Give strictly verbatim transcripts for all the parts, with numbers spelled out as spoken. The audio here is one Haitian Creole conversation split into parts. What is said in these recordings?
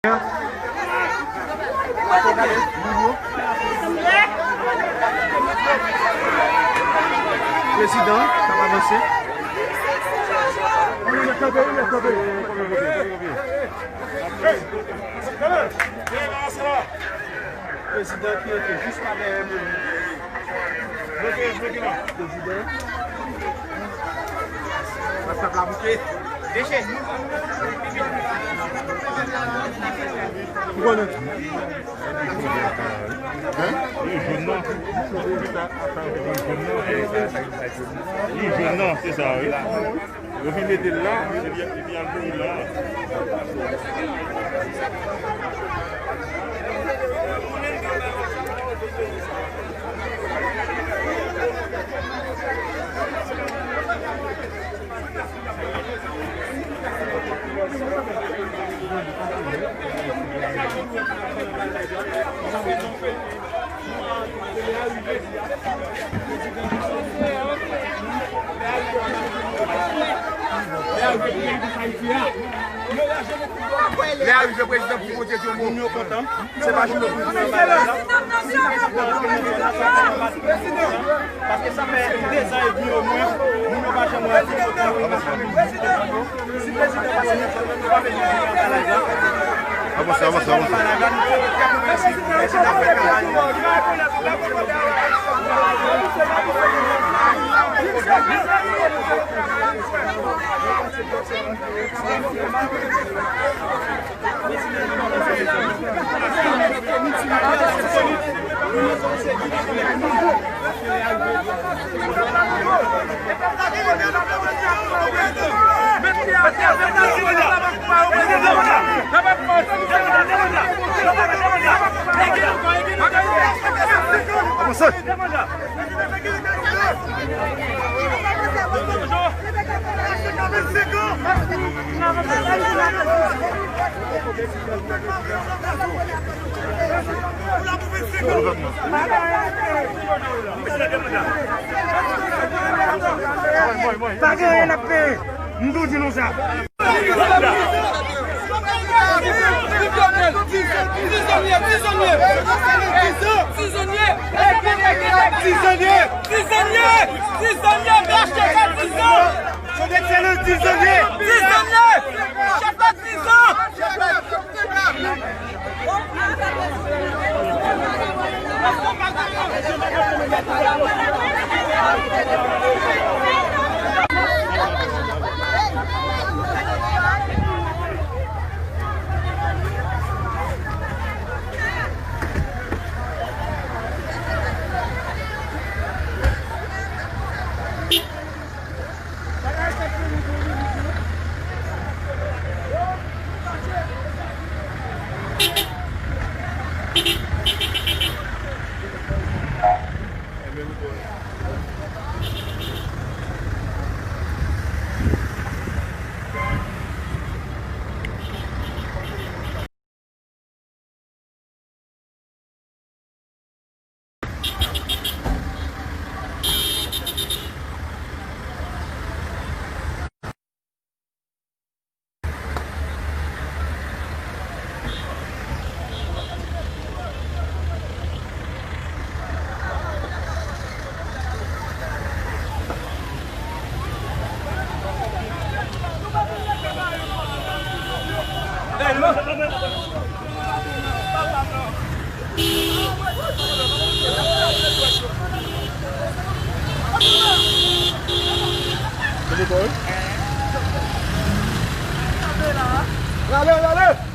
Prezidan, sa pa avanse. Prezidan ki antre jiska dèyè mwen. Prezidan. What's up, la bouke? Deche. Ou konnen? Hein? Li jòn nan. Li jòn nan, se sa, wi. Yo vin mete l la, epi, epi al voye l la. Lè a rive, prezidan, pou Bondye di yon mo. Se pa jounen pou jounen bagay la. Paske sa fè de zan edmi omwen, moun yo pa janm wè. Avanse, avanse, avanse. Pa gen anyen n ap peye. M tou di nou sa. Prizonye, prizonye, prizonye. Prizonye, prizonye, prizonye. Prizonye, prizonye, prizonye. Son Excellence prizonye. Prizonye. Chèf prizon. Rale, rale!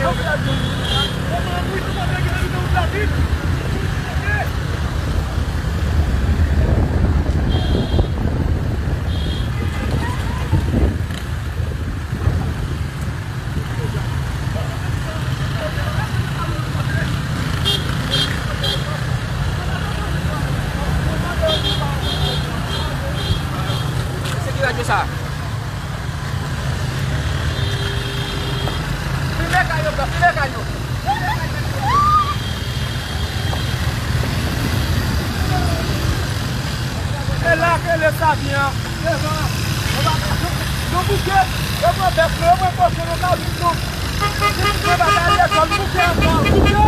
Se ki radyo sa? Filme kay yo, blan, filme kay yo. E la ke le sa vyen. Nou bouke, yo pran bèf nou, yo pran kòchon, yo ka vin nou. Mwen pa ka ale lekòl, bouke ankò, bouke.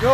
Yo.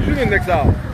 Tounen nèg sa.